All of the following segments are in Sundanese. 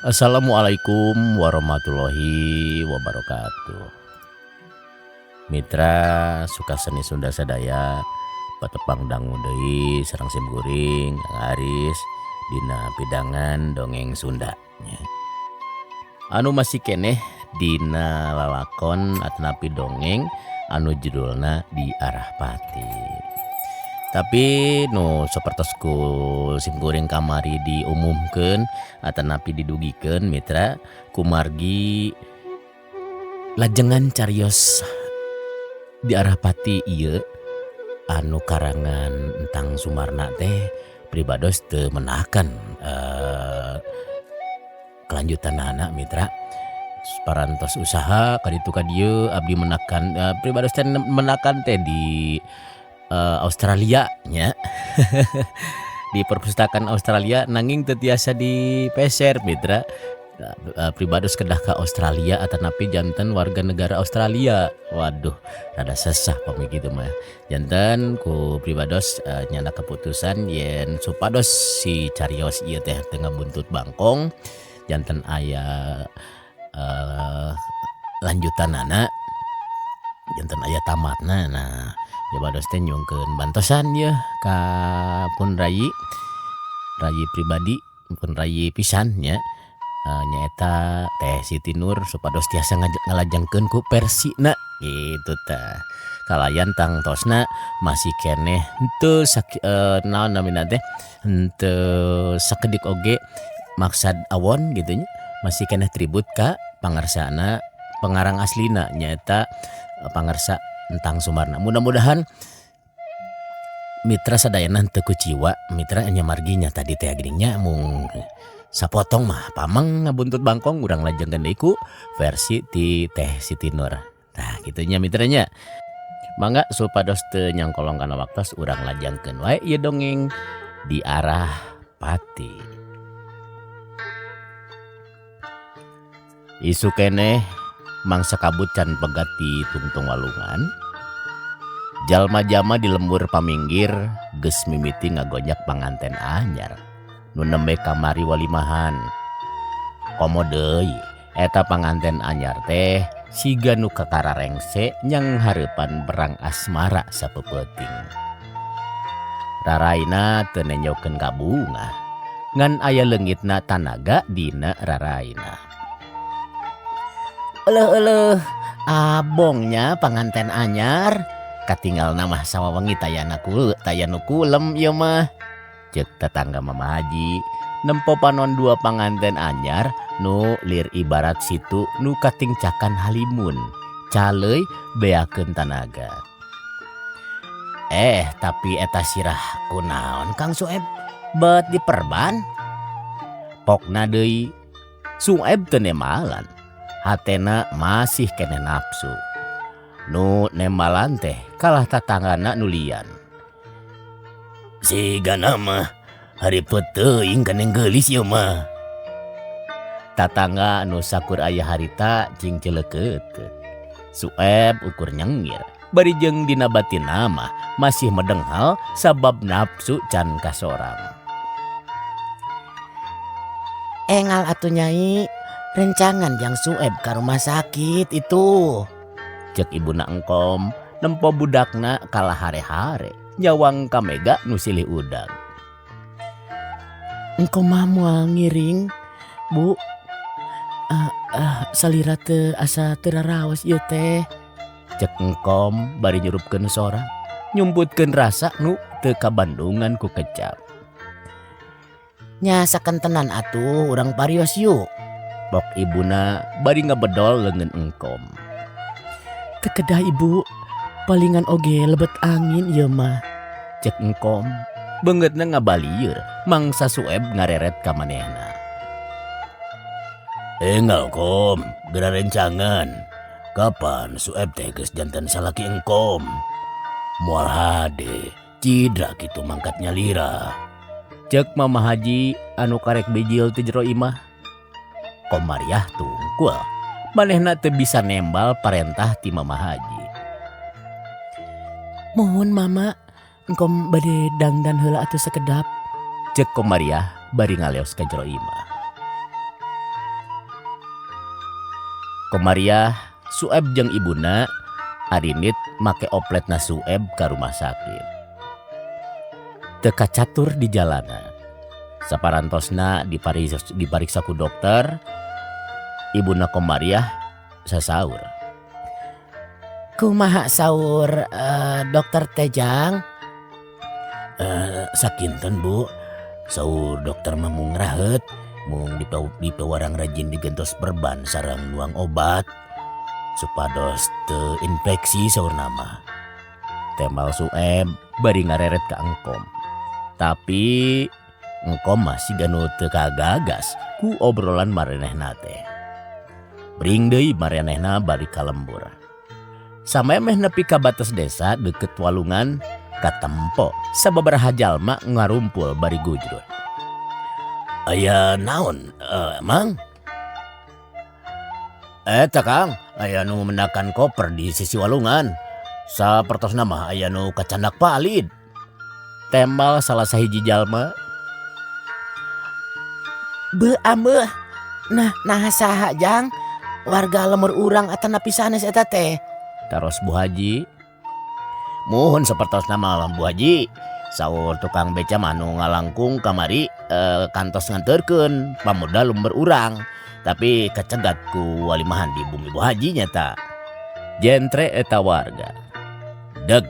Assalamualaikum warahmatullahi wabarakatuh. Mitra suka seni Sunda sadaya patepang dangu deui sareng sim kuring Kang Aris dina pidangan dongeng Sunda nya. Anu masih keneh dina lalakon atanapi dongeng anu judulna Di Arah Pati. Tapi nu sapertos ku sim kuring kamari diumumkeun atanapi didugikeun mitra kumargi lajengan carios Di Arah Pati ieu anu karangan Entang Sumarna teh pribados teu menakan kelanjutanana mitra. Parantos usaha ka ditu ka dieu abdi menakan pribados teh menakan teh di Australia nya di perpustakaan Australia nanging teu tiasa dipeser mitra. Pribados kedah ka Australia atanapi janten warga negara Australia. Waduh rada sesah pami kitu mah. Janten ku pribados nyana keputusan yen supados si carios ieu teh teu ngabuntut bangkong janten aya lanjutanana janten aya tamatna. Nah pribados teh nyungkeun bantosan yeuh ka pun rayi, rayi pribadi pun rayi pisan nya. Nyaeta Teh Siti Nur supados tiasa ngalajengkeun ku versina kitu tah. Kalayan tangtosna masih keneh henteu naon namina teh henteu sakedik oge maksad awon kitu nya masih keneh tribut ka pangarsana pengarang aslina nyaeta pangarsa Entang Sumarna. Mudah-mudahan mitra sadayana henteu kuciwa mitra nya margi nya tadi teh geuning nya mung sapotong mah pameng ngabuntut bangkong urang lajengkeun deui ku versi ti Teh Siti Nur. Tah kitu nya mitra nya. Mangga supados teu nyangkolong kana waktos urang lajengkeun wae ieu dongeng Di Arah Pati. Isuk keneh mangsa kabut can pegat di tungtung walungan. Jalma-jama di lembur paminggir geus mimiti ngagonjak panganten anyar nu nembe kamari walimahan. Komo deui eta panganten anyar teh siga nu kakararengse nyang hareupan berang asmara sapeupeting. Raraina teu nenjokeun ka bungah ngan aya leungitna tanaga dina raraina. Eleuh-eleuh abongnya panganten anyar katinggalna mah sawawengi taya nu kulem ieu mah. Ceuk tetangga Mama Haji nempo panon dua panganten anyar nu lir ibarat situ nu katingcakan halimun caleuy beakeun tanaga. Tapi eta sirah kunaon Kang Sueb bet diperban? Pokna deui Sueb teu nembalan, hatena masih keneh nafsu. Nu nembalan teh kalah tatanggana nu lian. Sigana mah haripet teuing ka neng geulis ieu mah. Tatangga nu sakur aya harita cing celeukeutkeun. Sueb ukur nyengir bari jeung dina batinna mah masih medenghal sabab nafsu can kasorang. Engal atuh nyai, rencangan jang Sueb ka rumah sakit itu. Ceuk ibuna engkom nempo budakna kalah hare-hare nyawang ka mega nu silih udag. Engkom mah moal ngiring, Bu. Salira teu asa teu raraos ieu teh. Ceuk engkom bari nyurupkeun sora, nyumputkeun rasa nu teu kabandungan ku kecap. Nya sakentenan atuh urang parios yuk. Bok ibuna bari ngabedol leungeun engkom. Teu kedah ibu, palingan oge lebet angin ieu mah. Ceuk engkom beungeutna ngabalieur mangsa Sueb ngareret ka manehna. Engal kom, geura rencangan. Kapan Sueb teh geus janten salaki engkom? Moal hade, cidra kitu mangkat nyalira. Ceuk Mama Haji anu karek bijil ti jero imah. Komariah tungkul, manehna teu bisa nembal parentah ti Mama Haji. Mohon Mama, engkom bade dangdan heula atuh sakedap. Ceuk Komariah bari ngaleos ka jero imah. Komariah, Sueb jeung ibuna arinit make opletna Sueb ka rumah sakit. Teu kacatur di jalana. Saparantosna dipariksa ku dokter, ibuna Komariah sasaur. Kumaha saur dokter teh Jang? Sakinten Bu, saur dokter mah mung raheut, mung dipawarang rajin digentos perban sareng nuang obat supados teu infeksi saurna mah. Tembal Sueb bari ngareret ka engkom. Tapi engkom masih ganu teu kagagas ku obrolan marenehna teh. Bring deui marenehna bari ka lembur. Samemeh nepi ka batas desa deukeut walungan katempo sababaraha jalma ngarumpul bari gujrut. Aya naon, Mang? Eta Kang, aya nu mendakan koper di sisi walungan. Sapertosna mah aya nu kacandak palid. Tembal salah sahiji jalma. Beuh ambeuh. Nah, naha saha Jang? Warga lemur urang atanapi sanes eta teh? Taros Bu Haji. Muhun sapertosna mah Bu Haji. Saur tukang beca mah nu ngalangkung kamari kantos nganterkeun pamuda lemur urang. Tapi kacegat ku walimahan di bumi Bu Haji nyata. Jentre eta warga. Deg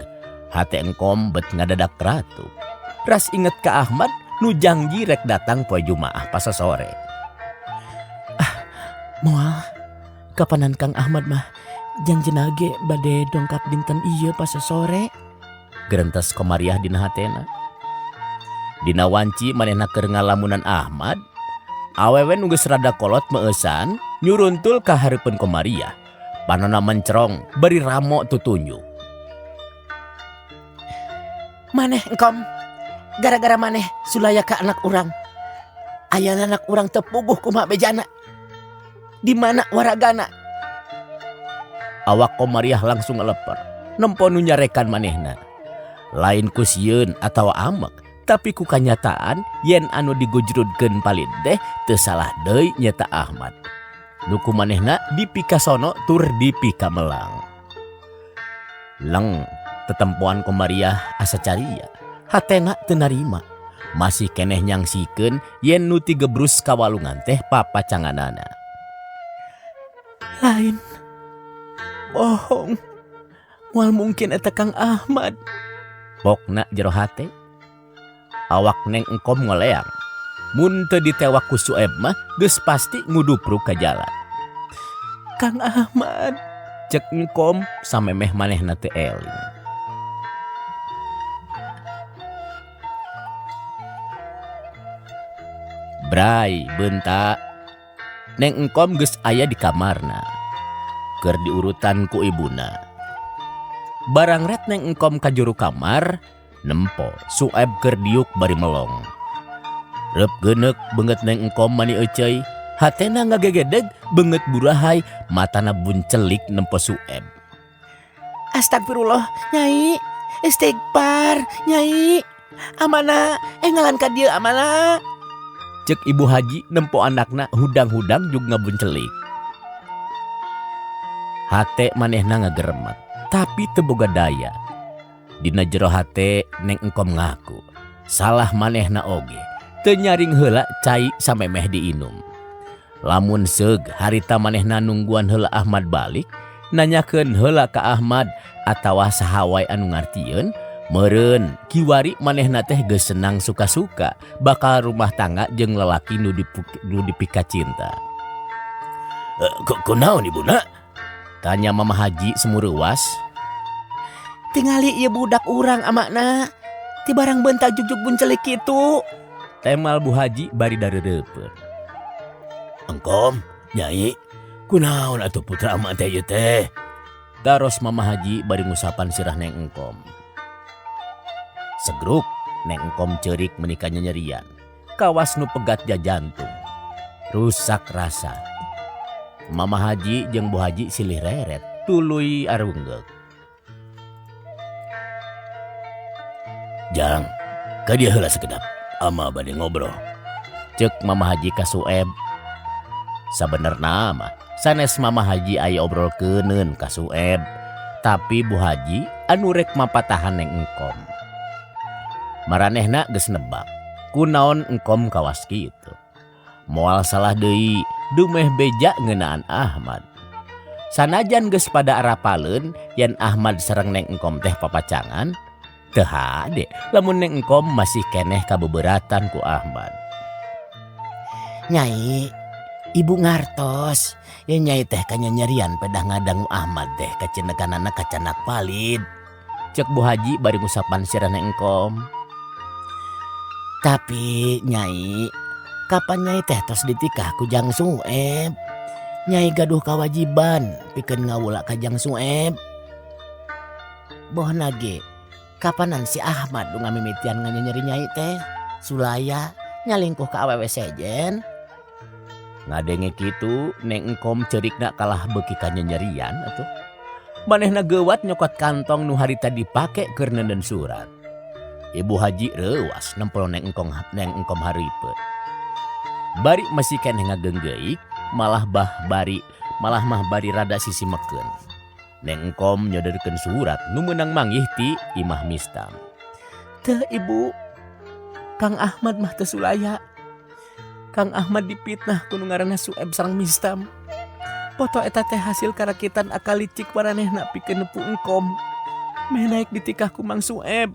hate engkom bet ngadadak ratu. Ras inget ka Ahmad nu jangji rek datang poe Jumaah pasasore. Ah, moal kapanan Kang Ahmad mah jangjina ge bade dongkap dinten ieu pasasore. Gerentes Komariah dina hatena. Dina wanci manehna keur ngalamunan Ahmad, awewe nu geus rada kolot meueusan nyuruntul ka hareupeun Komariah. Panona mencerong bari ramo tutunjuk. Maneh engkom, gara-gara maneh sulaya ka anak urang. Ayana anak urang teu puguh kumaha bejana. Di mana waragana? Awak Komariah langsung ngeleper. Nempo nu nyarekan manehna. Lain ku sieun atawa amek, tapi ku kanyataan yen anu digujrudkeun palid teh teu salah deui nyata Ahmad. Nu ku manehna dipikasono tur dipikamelang. Leng tetempoan Komariah asa caria, hatena teu narima. Masih keneh nyangsikeun yen nu tigebrus ka walungan teh papacanganana. Lain bohong. Moal mungkin eta Kang Ahmad. Pokna jero hate. Awak neng engkom ngoleang. Mun teu ditewak ku Sueb mah geus pasti ngudupruk ka jalan. Kang Ahmad, cek engkom samemeh manehna teu eling. Bray beunta. Neng engkom geus aya di kamarna. Keur diurutan ku ibuna. Barang ret neng engkom ka juru kamar, nempo Sueb keur diuk bari melong. Reup geuneuk beungeut neng engkom mani euceuy, hatena ngagegedeg beungeut burahay, matana buncelik nempo Sueb. Astagfirullah, Nyai, istighfar, Nyai. Amana, engalan ka dieu amana. Cek Ibu Haji nempo anakna hudang-hudang jug ngabuncelik. Hate manehna ngageremet, tapi teu boga daya. Dina jero hate neng engkom ngaku, salah manehna oge. Teu nyaring heula cai samemeh diinum. Lamun seug harita manehna nungguan heula Ahmad balik, nanyakeun heula ka Ahmad atawa saha wae anu ngartieun, meureun kiwari manehna teh geus senang suka-suka bakal rumah tangga jeung lalaki nu dipika cinta. Kunaon ibuna? Tanya Mama Haji semureuwas. Tingali ieu budak urang amakna. Ti barang bentak jugjug buncelik kitu. Temal Bu Haji bari dareureupeuh. Engkom, Nyai, kunaon atuh putra ama teh ieu teh? Taros Mama Haji bari ngusapan sirah neng engkom. Segruk neng engkom ceurik meuni kanyanyerian. Kawas nu pegat jajantung. Rusak rasa. Mama Haji jeung Bu Haji silih reret tuluy arunggeuk. Jang, ka dieu heula sakedap, ama bade ngobrol. Ceuk Mama Haji ka Sueb. Sabenerna mah Sanes Mama Haji aya obrolkeuneun ka Sueb, tapi Bu Haji anu rek mapatahan Neng Engkom. Maranehna geus nebak, kunaon Engkom kawas kitu. Moal salah deui dumeh beja ngeunaan Ahmad. Sanajan geus pada arapaleun yen Ahmad sareng Neng Engkom teh papacangan, teu hade lamun Neng Engkom masih keneh kabeberatan ku Ahmad. Nyai, ibu ngartos yen nyai teh kanyanyerian pedah ngadangu Ahmad teh kacinekanana kacanak palid. Cek Bu Haji bari ngusapan sirah Neng Engkom. Tapi nyai, kapan nyai teh tos ditikah ku Jang Sueb? Nyai gaduh kawajiban pikeun ngawula ka Jang Sueb. Bohna ge, kapanan si Ahmad nu ngamimitian nganyanyeri nyai teh? Sulaya nyalingkuh ka awewe sejen. Ngadenge kitu Neng Engkom ceurikna kalah beuki kanyanyerian atuh. Manehna geuwat nyokot kantong nu harita dipake keur neundeun surat. Ibu Haji reuwas nempel Neng Engkom, Neng Engkom hareupeut. Bari masih keneh ngageunggeuk, malah mah bari rada sisimekeun. Neng Engkom nyodeurkeun surat nu meunang manggih ti Imah Mistam. Teu ibu, Kang Ahmad mah teu sulaya. Kang Ahmad dipitnah ku nu ngaranna Sueb sareng Mistam. Foto eta teh hasil karakitan akal licik maranehna pikeun nepu Engkom. Meh naik ditikah ku Mang Sueb.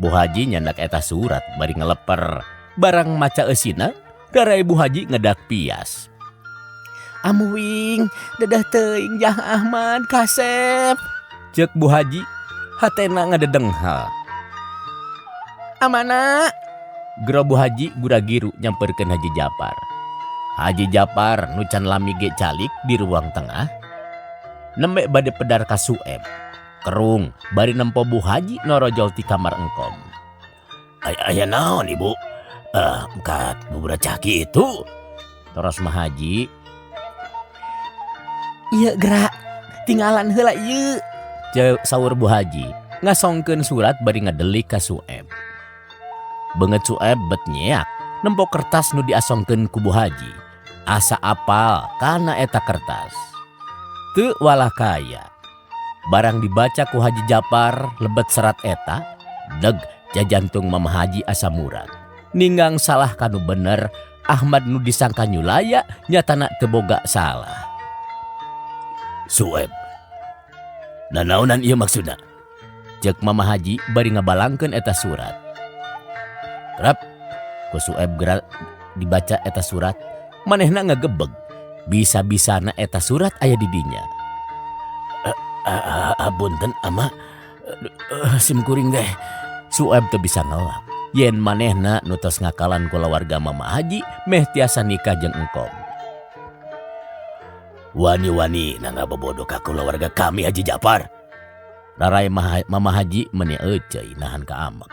Bu Haji nyandak eta surat bari ngeleper. Barang maca eusina, darai Bu Haji ngedak pias. Amuing, dedah teuing Jang Ahmad kasep. Ceuk Bu Haji, hatena ngadedenghal. Amana? Gero Bu Haji gura-giru nyamperkeun Haji Japar. Haji Japar nu can lami ge calik di ruang tengah. Nembe bade pedar ka Sueb. Kerung bari nempo Bu Haji norojol ti kamar Engkom. Aya naon ibu? Kat bubura caki itu. Toros mah Haji. Ieu gerak tinggalan heula ieu. Ceuk saur Bu Haji ngasongkeun surat bari ngadelik ka Sueb. Beungeut Sueb bet nyeak nempo kertas nu diasongkeun ku Bu Haji. Asa apal kana eta kertas. Teu walah kaya. Barang dibaca ku Haji Japar lebet serat eta, deg jajantung Mama Haji asa murag. Ninggang salah kanu bener, Ahmad nu disangka nyulaya nyatana teu boga salah. Sueb, nanaonan ieu maksudna? Ceuk Mama Haji bari ngabalangkeun eta surat. Kerep, ku Sueb geura dibaca eta surat, manehna ngagebeg. Bisa-bisana eta surat aya di dinya. Punten ama, sim kuring teh. Sueb teu bisa ngelak. Yen manehna nu tos ngakalan kulawarga Mama Haji meh tiasa nikah jeung Engkom. Wani-wani na ngabobodo ka kulawarga kami Haji Japar. Rarai Mama Haji meni euceuy nahan ka amek.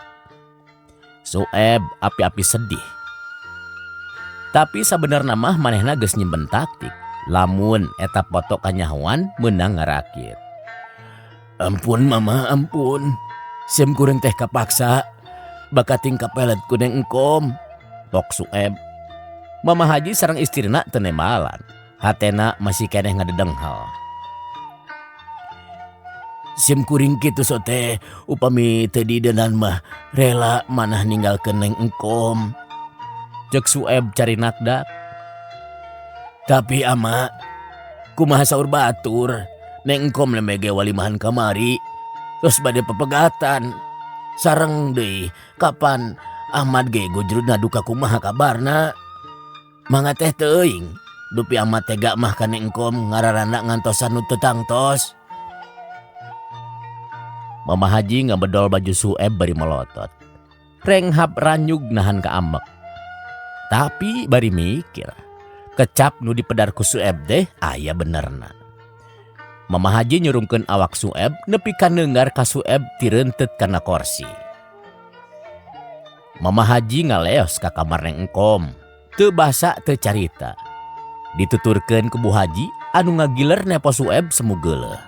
Sueb api-api sedih. Tapi sabenerna mah manehna geus nyimpen taktik. Lamun eta foto kanyahoan meunang ngarakit. Ampun mama, ampun. Sim kuring teh kapaksa. Bakating kapelet ku Neng Engkom. Tok Sueb. Mama Haji sareng istrina teu nembalan. Hatena masih keneh ngadedenghal. Sim kuring kitu sote upami teu diidenan mah rela manah ninggalkeun Neng Engkom. Ceuk Sueb carinakdak. Tapi ama, kumaha saur batur, Neng Engkom nembe ge walimahan kamari, terus bade pepegatan. Sareng deui kapan Ahmad ge gujrudna duka kumaha kabarna. Mangga teh teuing, dupi Ahmad tega mah ka Neng Engkom ngararanda ngantosan nu teu tangtos. Mama Haji ngabedol baju Sueb bari melotot. Renghap ranyug nahan ka amek. Tapi bari mikir, kecap nu dipedar ku Sueb teh aya benerna. Mama Haji nyurungkeun awak Sueb nepi ka neunggar ka Sueb tireunteut kana korsi. Mama Haji ngaleos ka kamar Neng Engkom, teu basa teu carita. Dituturkeun ku Bu Haji anu ngagiler nepo Sueb semu geuleuh.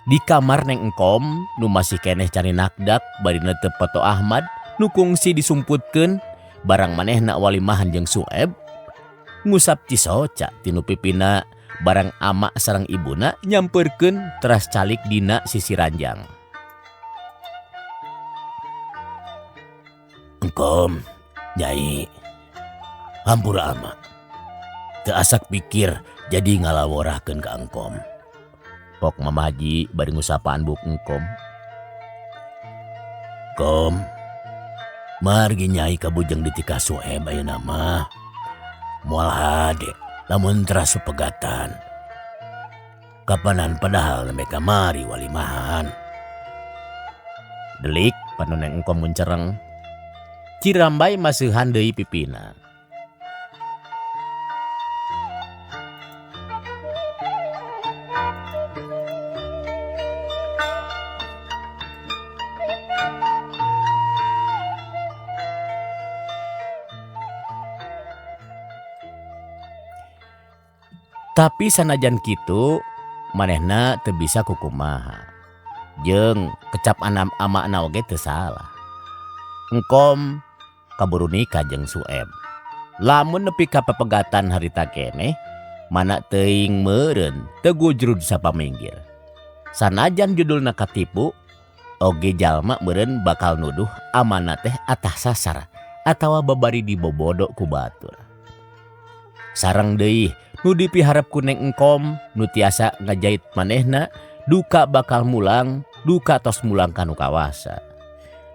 Di kamar Neng Engkom nu masih keneh carinakdak bari neuteup foto Ahmad nu kungsi disumputkeun barang manehna walimahan jeung Sueb. Ngusap cisoca tinu pipina barang ama sareng ibuna nyampeurkeun teras calik dina sisi ranjang. Engkom, Nyai, hampura ama. Teu asak pikir jadi ngalaworahkeun ka engkom. Pok Mama Haji bari ngusapaan buuk engkom. Kom, margi Nyai kabujeng ditikah Sueb ayeuna mah. Moal hade lamun teras pegatan. Kapanan padahal nembe kamari walimahan. Delik panon Neng Engkom muncereng. Cirambay maseuhan deui pipina. Tapi sanajan kitu manehna teu bisa kukumaha. Jeung kecap anam amakna oge teu salah. Engkom kaburu nikah jeung Sueb. Lamun nepi ka pepegatan harita keneh, mana teuing meureun teu gujrud sapaminggir. Sanajan judulna katipu, oge jalma meureun bakal nuduh amana teh atah sasar atawa babari dibobodo ku batur. Sareng deui nu dipiharep ku Neng Engkom nu tiasa ngajait manehna duka bakal mulang, duka tos mulang ka nu kawasa.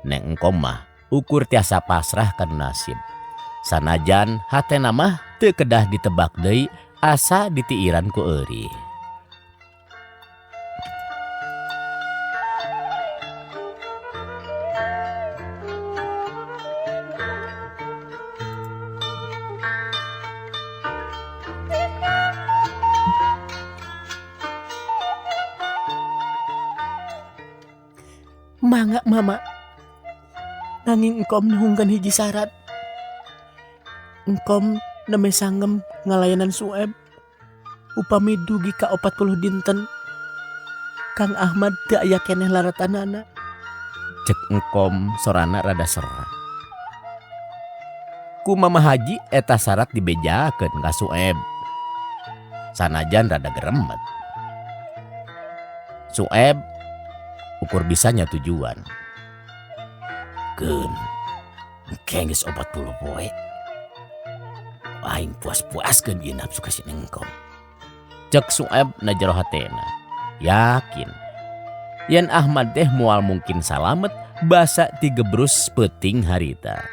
Neng Engkom mah ukur tiasa pasrah kana nasib. Sanajan hatena mah teu kedah ditebak deui asa ditiiran ku eurih. Mangga mama, nanging engkom nyuhungkeun hiji syarat. Engkom nembe sanggem ngalayanan Sueb. Upami dugi ka 40 dinten, Kang Ahmad teu aya keneh laratanana. Cek engkom sorana rada serah. Ku Mama Haji eta syarat dibejakeun ka Sueb. Sanajan rada geremet. Sueb ukur bisanya tujuan. Keun, engke geus 40 poe. Aing puas-puaskeun ieu nafsu ka si Engkom. Cek Sueb na jero hatena. Yakin yen Ahmad teh moal mungkin salamet basa tigebrus peuting harita.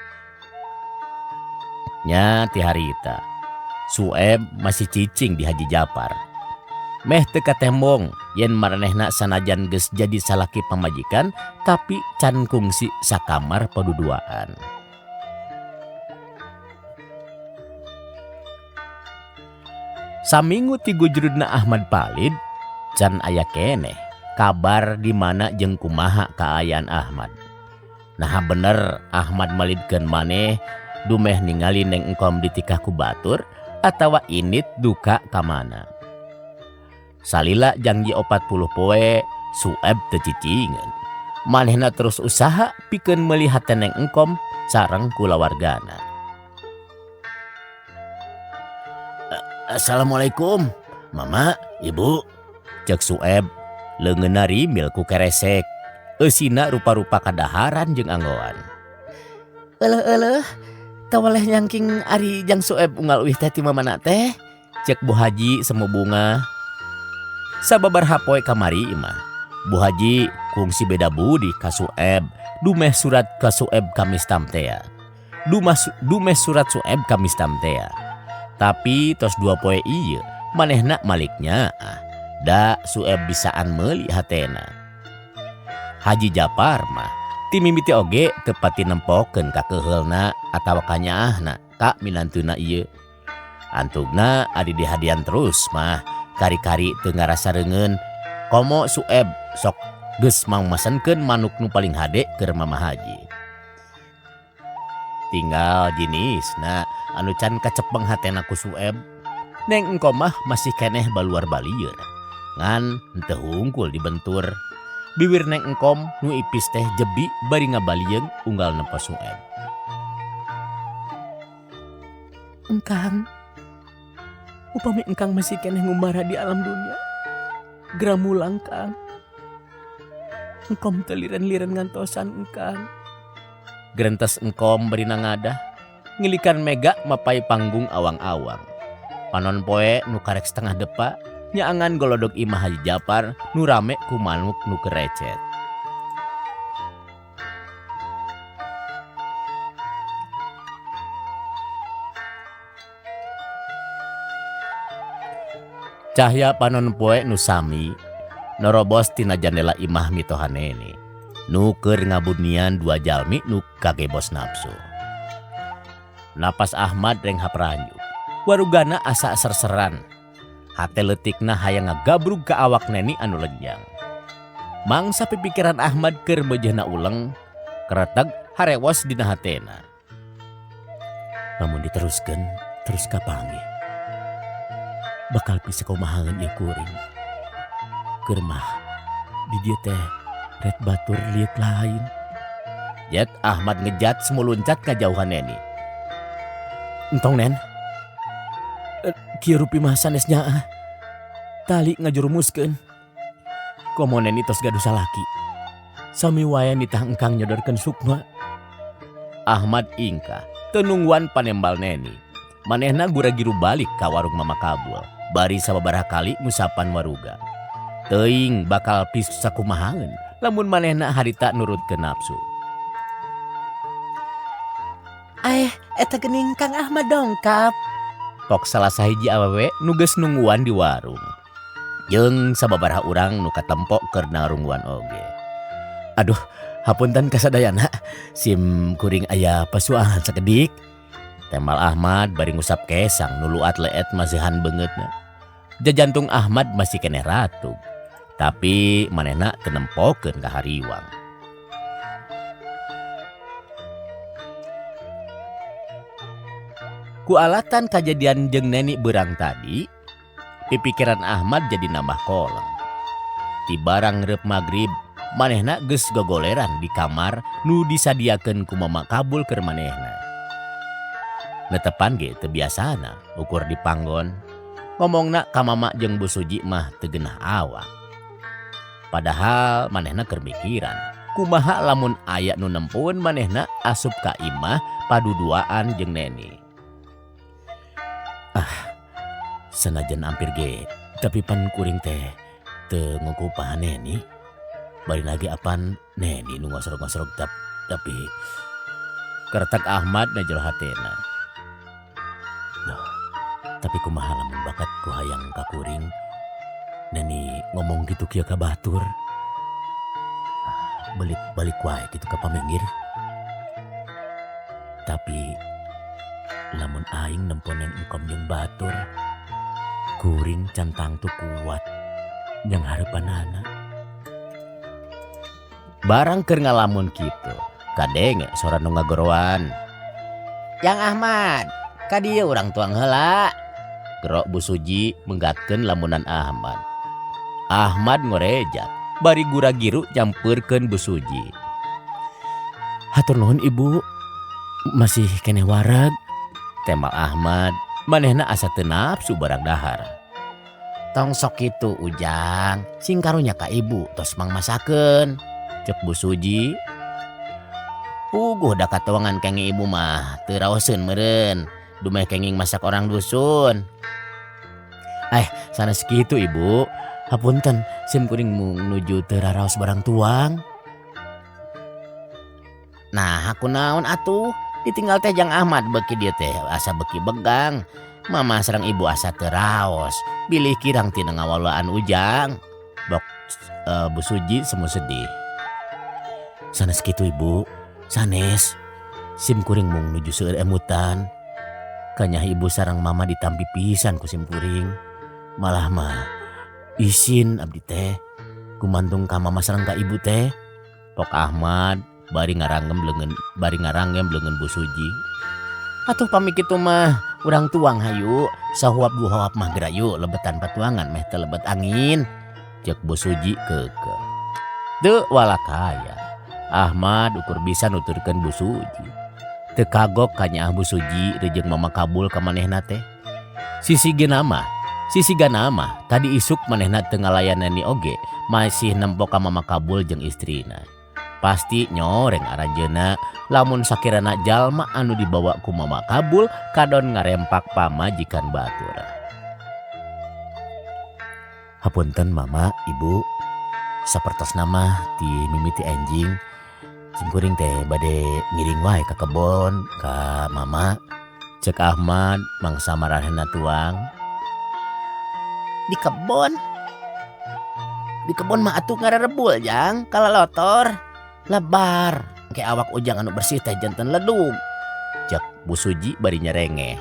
Nya ti harita Sueb masih cicing di Haji Japar. Meh teu katembong yen maranehna sanajan geus jadi salaki pamajikan tapi can kungsi sakamar paduduaan. Saminggu ti gujrudna Ahmad Palid can aya keneh kabar di mana jeung kumaha kaayaan Ahmad. Naha bener Ahmad malidkeun maneh dumeh ningali Neng Engkom ditikah ku batur atawa init duka ka mana. Salila janji 40 poe Sueb teu cicingeun. Manehna terus usaha pikeun meuli hate Neng Engkom sareng kulawargana. Assalamualaikum, Mama, Ibu. Cek Sueb leungeunna rimil ku keresek. Eusina rupa-rupa kadaharan jeung anggoan. Euleuh-euleuh, tawaleh nyangking ari jang Sueb unggal uih teh ti mamana teh. Cek Bu Haji semu bunga. Sababar hapoe kamari imah. Bu Haji kungsi beda budi ka Sueb, dumeh surat ka Sueb kamistam tea. Dumeh surat Sueb kamistam tea. Tapi tos 2 poe ieu manehna maliknya ah. Da Sueb bisaan meuli hatena. Haji Japar mah ti mimiti oge teu pati nempokeun ka keuheulna atawa kanyaahna ka minantuna ieu. Antugna adi dihadian terus mah kari-kari teu ngarasa reungeun. Komo Sueb sok geus mangmasenkeun manuk nu paling hade keur Mama Haji. Tinggal jinisna anu can kacepeng hatena ku Sueb. Neng Engkom mah masih keneh baluar balieur. Ngan henteu hungkul dibentur. Biwir Neng Engkom nu ipis teh jebi bari ngabalieung unggal nempo Sueb. Engkang, Upami engkang masih keneh ngumbara di alam dunia. Gera mulang Kang. Engkom teu liren-liren ngantosan engkang. Gerentes engkom bari nangadah ngilikan mega mapay panggung awang-awang. Panon poe nu karek setengah depa nyaangan golodog imah Haji Japar nu rame ku manuk nu kerecet. Cahya panon poe nu sami norobos tina jandela imah mitoha Neni nu keur ngabunian dua jalmi nu kagebos nafsu. Napas Ahmad renghap ranjuk. Warugana asa serseran. Hate leutikna hayang ngagabrug ka awak Neni anu lenjang. Mangsa pipikiran Ahmad keur meujeuhna uleng, kereteg harewos dina hatena. Lamun diteruskeun terus kapanggih. Bakal bisa kumahangan ieu kuring. Keur mah di dieu teh ret batur lieuk lain. Jet Ahmad ngejat semuluncat kajauhan Neni. Entong Nen. Kieu rupi mah sanes nyaah. Tali ngajurumuskeun. Komo Neni tos gaduh salaki. Sami wae nitah engkang nyodorkeun sukma. Ahmad ingkah teu nungguan panembal Neni. Manehna gura-giru balik ka warung Mama Kabul. Bari sababaraha kali ngusapan waruga. Teuing bakal pisakumahaeun lamun manehna harita nurutkeun nafsu. Eta geuning Kang Ahmad dongkap. Pok salah sahiji awewe nu geus nungguan di warung. Jeung sababaraha urang nu katempo keur narungguan oge. Aduh, hapunten kasadayana, sim kuring aya pasuahan sakedik. Temal Ahmad bari ngusap kesang nu luat leet masihan beungeutna. Jajantung Ahmad masih keneh ratug, tapi manehna teu nempokeun ka hariwang. Ku alatan kajadian jeung Neni beurang tadi, pipikiran Ahmad jadi nambah koleng. Ti barang reup magrib, manehna geus gogoleran di kamar nu disadiakeun ku Mama Kabul keur manehna. Netepan ge teu biasana ukur di panggon. Ngomongna ka Mama jeung Bu Suji mah teu geunah awak. Padahal manehna keur mikiran, kumaha lamun aya nu nempoeun manehna asup ka imah paduduaan jeung Neni. Ah, sanajan ampir ge, tapi pan kuring teh teu ngukupahan Neni. Bari lagi apan Neni nu ngosrog-ngosrog tapi keretak Ahmad na jero hatena. Duh, tapi kumaha lamun bakat ku hayang ka kuring Neni ngomong gitu kieu ka batur. Ah, balik-balik wae kitu ka paminggir. Tapi lamun aing nempon yang engkom jeung batur, kuring can tangtu kuat yang hareupanana. Barang keur ngalamun kitu, kadenge sora nu ngagoroan. Yang Ahmad, ka dieu urang tuang heula. Gerok Bu Suji menggatkeun lamunan Ahmad. Ahmad ngorejat, bari gura-giru nyampeurkeun Bu Suji. Hatur nuhun ibu, masih keneh wareg. Temal Ahmad, manehna asa teu nafsu barang dahar. Tong sok kitu Ujang, sing karunya ka ibu tos mangmasakeun. Cek Bu Suji. Puguh da katuangan kenging ibu mah teu raoseun meureun, dumeh kenging masak orang dusun. Sanes kitu ibu. Hapunten, sim kuring nuju teu raraos barang tuang. Nah, aku naon atuh? Ditinggal teh Jang Ahmad beki dieu teh asa beki begang. Mama sareng ibu asa teu raos. Bilih kirang tina ngawaluan Ujang. Bok Bu Suji semu sedih. Sanes kitu ibu, sanes. Sim kuring mung nuju seueur emutan. Kanyah ibu sareng mama ditampi pisan ku sim kuring. Malah mah isin abdi teh gumantung ka mama sareng ka ibu teh. Pok Ahmad bari ngaranggem leungeun Bu Suji. Atuh pamit kitu mah urang tuang hayu, sahuap dua huap mah geura yuk lebetan patuangan meh teu lebet angin. Ceuk Bu Suji keukeuh. Teu walakaya. Ahmad ukur bisa nuturkeun Bu Suji. Teu kagok kanyaah Bu Suji rejeung Mama Kabul ka manehna teh. Sisigena mah, sisigana mah tadi isuk manehna teu ngalayan Neni oge masih nempo ka Mama Kabul jeung istrina. Pasti nyoreng aranjeunna lamun sakirana jalma anu dibawa ku Mama Kabul kadon ngarempak pamajikan batur. Hapunten Mama, Ibu, sapertosna mah ti mimiti enjing simkuring teh bade ngiring wae ka kebon ka Mama. Cek Ahmad mangsa maranehna tuang. Di kebon? Di kebon mah atuh ngarerebul jang kalalotor. Lebar ke awak ujang anu bersih teh janten ledug. Cek Bu Suji bari nyerengeh.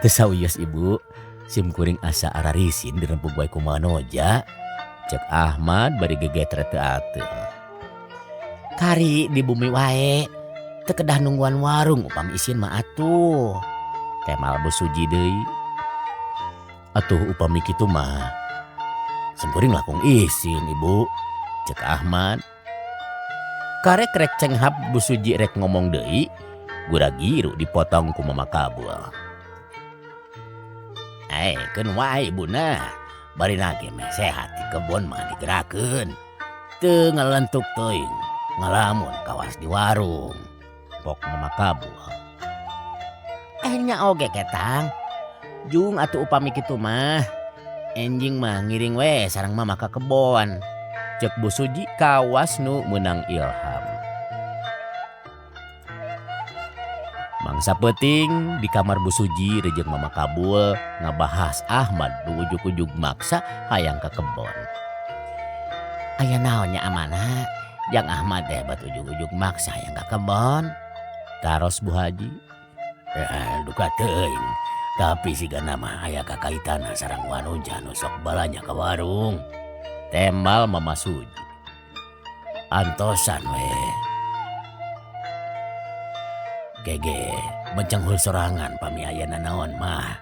Teu sawios Ibu, simkuring asa ararisin dirempug wae ku manoja. Cek Ahmad bari gegetre teu ateul. Kari di bumi wae, teu kedah nungguan warung upami isin mah atuh. Temal Bu Suji deui. Atuh upami kitu mah simkuring langkung isin Ibu. Cek Ahmad. Karek rek cenghap Bu Suji rek ngomong deui, gura-giru dipotong ku Mama Kabul. Keun wae Ibuna, bari nage meh sehat di kebon mah digerakeun. Teu ngalentuk teuing, ngalamun kawas di warung. Pok Mama Kabul. Nya oge ketang. Jung atuh upami kitu mah. Enjing mah ngiring we sareng mama ka kebon. Cek Bu Suji kawas nu meunang ilham. Mangsa peuting di kamar Bu Suji rejeung Mama Kabul ngabahas Ahmad nu ujug-ujug maksa hayang ka kebon. Aya naon nya amana jang Ahmad teh bat ujug-ujug maksa hayang ka kebon. Taros Bu Haji. Duka teuing tapi sigana mah aya kakaitana sareng wanuja nu sok balanja ka warung. Tembal Mama Suji. Antosan we. Gege bencenghul sorangan pami aya nanaon mah.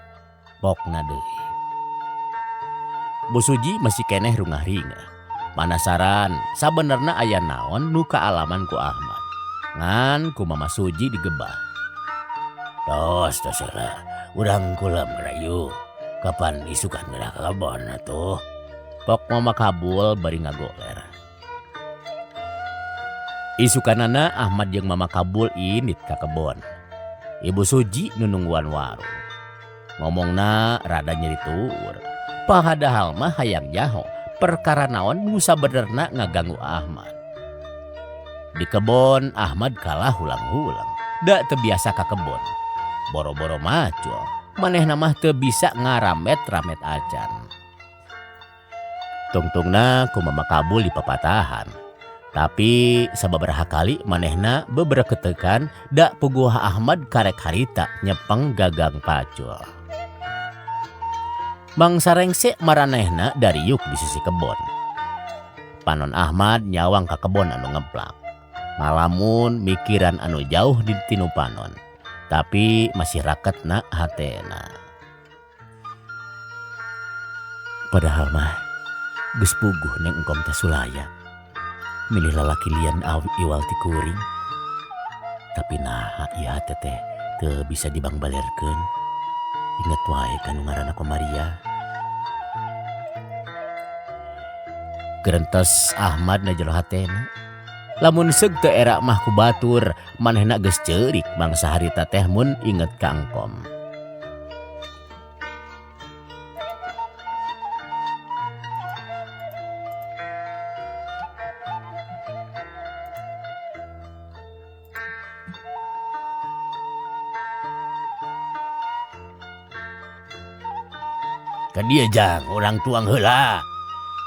Pokna deui. Bu Suji masih keneh rungah-ringah. Panasaran sabenerna aya naon nu kaalaman ku Ahmad. Ngan ku Mama Suji digebah. Tos tos heula, urang kulem rayu. Kapan isukan geura ka kebon atuh. Pok Mama Kabul bari ngagoler. Isukanana Ahmad jeung Mama Kabul init ka kebon. Ibu Suji nu nungguan warung. Ngomongna rada nyeri tuur. Padahal mah hayang nyaho perkara naon nu sabenerna ngaganggu Ahmad. Di kebon Ahmad kalah hulang-hulang. Da teu biasa ka kebon. Boro-boro macul, manehna mah teu bisa ngaramet-ramet acan. Tungtungna ku Mama Kabul dipapatahan. Tapi sababaraha kali manehna bebereketekan da puguh Ahmad karek harita nyepeng gagang pacul. Mangsa rengse maranehna dariuk di sisi kebon. Panon Ahmad nyawang ka kebon anu ngeplak. Ngalamun mikiran anu jauh di tinu panon. Tapi masih raketna hatena. Padahal mah geus puguh neng engkom teh sulaya. Milih lalaki lian awi iwal ti kuring. Tapi naha ieu hate teh teu bisa dibangbalerkeun. Inget wae kanu ngaranna Komaria. Gerentes Ahmad na jero hatena. Lamun seug teu era mah ku batur, manehna geus ceurik mangsa harita teh mun inget ka engkom. Ka dieu jang urang tuang heula.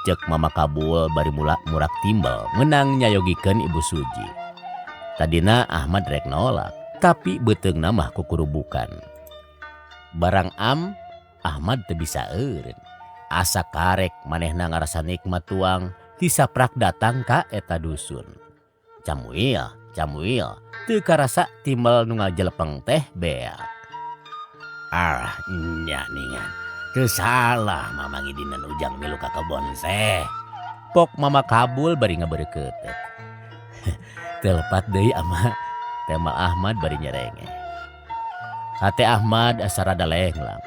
Cek Mama Kabul bari murak timbel meunang nyayogikeun Ibu Suji. Tadina Ahmad rek nolak, tapi beuteungna mah kukurubukan. Barang am Ahmad teu bisa eureun. Asa karek manehna ngarasa nikmat tuang tisaprak datang ka eta dusun. Camuil, camuil, teu karasa timbel nu ngajelepeng teh beak. Ah, nya ningan. Teu salah mama ngidinan ujang milu ka kebon teh. Pok Mama Kabul bari ngabeureukeuteup. Teu lepat deui ama tema Ahmad bari nyerengeh. Hate Ahmad asa rada lenglang.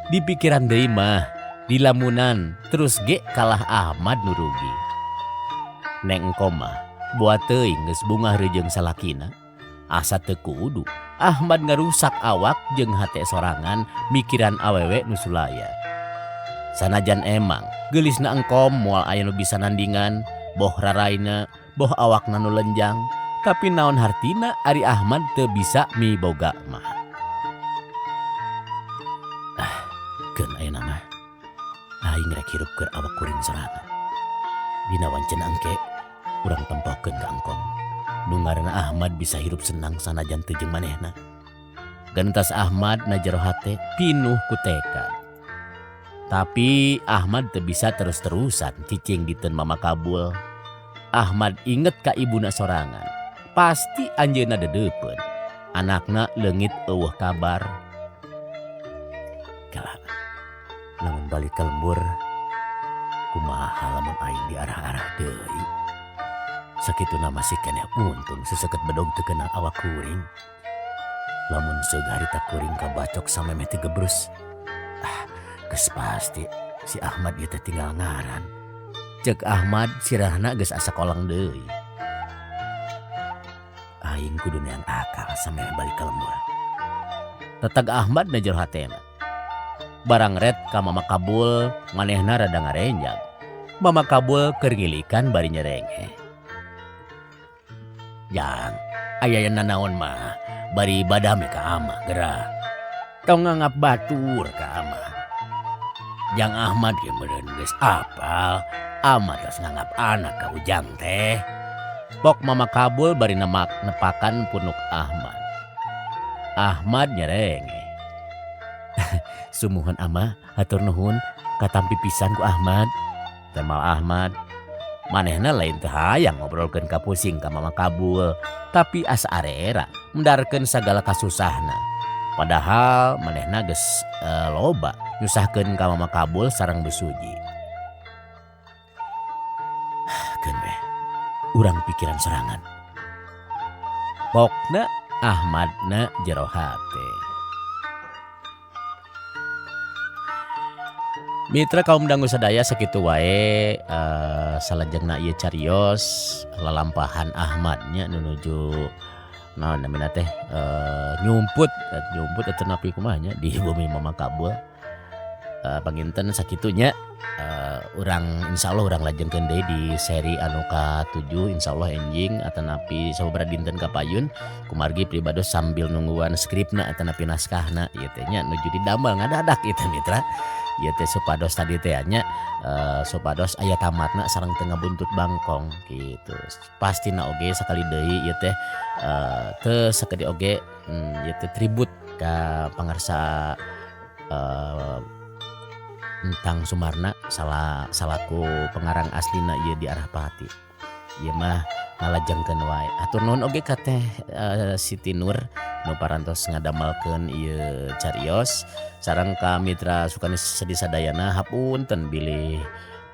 Dipikiran deui mah dilamunan terus ge kalah Ahmad nu rugi. Neng Engkom mah boa teuing geus bungah reujeng salakina. Asa teu kudu Ahmad ngarusak awak jeung hate sorangan mikiran awewe nu sulaya. Sanajan emang geulisna Engkom moal aya nu bisa nandingan, boh raraina, boh awakna nu lenjang, tapi naon hartina ari Ahmad teu bisa miboga mah. Ah, keun ayeuna mah aing rek hirup keur awak kuring sorangan. Dina wancen engke urang tempokeun ka Engkom. Nu ngaranna Ahmad bisa hirup senang sanajan teu jeung manehna. Gentas Ahmad na jero hate pinuh ku tekad. Tapi Ahmad teu bisa terus-terusan cicing diteun Mama Kabul. Ahmad inget ka ibuna sorangan. Pasti anjeunna dedeupeun. Anakna leungit eueuh kabar. Kala lamun balik ka lembur kumaha lamun aing diarah-arah deui. Sakituna masih keneh untung seseket bedog teu kena awak kuring. Lamun seug harita kuring kabacok samemeh teu gebrus. Ah, geus pasti si Ahmad ieu teh tinggal ngaran. Ceuk Ahmad sirahna geus asa koleng deui. Aing kudu neang akal samemeh balik ka lembur. Teteg Ahmad na jero hatena. Barang ret ka Mama Kabul manehna rada ngarenjag. Mama Kabul keur ngilikan bari nyerengeh. Jang, aya nanaon mah bari ibadah me ka ama geura. Tong nganggap batur ka ama. Jang Ahmad ge meureun geus apal, ama tos nganggap anak ka ujang teh. Pok Mama Kabul bari nemak nepakan punuk Ahmad. Ahmad nyerengeh. Sumuhun ama, hatur nuhun katampi pisan ku Ahmad. Temal Ahmad. Manehna lain teu hayang ngobrolkeun ka pusing ka Mama Kabul, tapi asa arera mendarkeun sagala kasusahna. Padahal manehna geus loba nyusahkeun ka Mama Kabul sareng Busuji. Keun we, urang pikiran sorangan. Pokna Ahmadna jero hate. Mitra kaum dangu sadaya sakitu wae salajengna ieu carios lalampahan Ahmadnya nu nuju naon namina teh nyumput atau napi kumaha nya di bumi Mama Kabul. Panginten sakitunya urang insyaallah urang lajengkeun deui di seri anu ka-7 insyaallah enjing atanapi sababaraha dinten kapayun kumargi pribados sambil nungguan skripna atanapi naskahna ieu teh nya nuju didamel ngadadak ieu teh mitra. Ieu teh supados tadi teh nya supados aya tamatna sareng teu ngabuntut bangkong gitu. Pastina oge sakali deui ieu teh teu sakedik oge ieu teh tribut ka pangarsa Entang Sumarna salaku pengarang aslina ieu di Arah Pati. Ieu mah ngalajengkeun wae. Atur nuhun oge ka teh Siti Nur nu parantos ngadamelkeun ieu carios sareng ka mitra sukani sedih sadayana hapunten bilih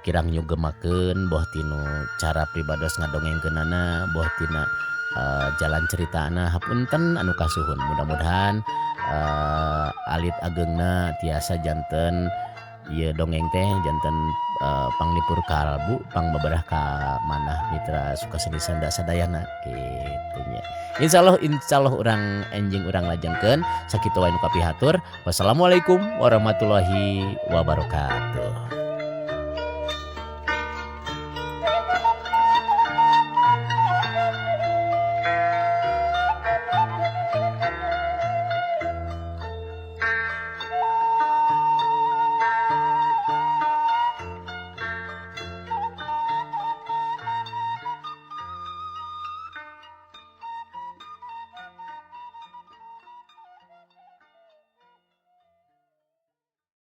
kirang nyugemakeun boh tinu cara pribados ngadongengkeunana boh tina jalan ceritana hapunten anu kasuhun. Mudah-mudahan alit agengna tiasa janten ieu dongeng teh janten panglipur kalbu pangbeberah ka manah mitra sukaseni sanda sadayana kitu nya. Insyaallah urang enjing urang lajengkeun sakitu wae nu kapihatur. Wassalamualaikum warahmatullahi wabarakatuh.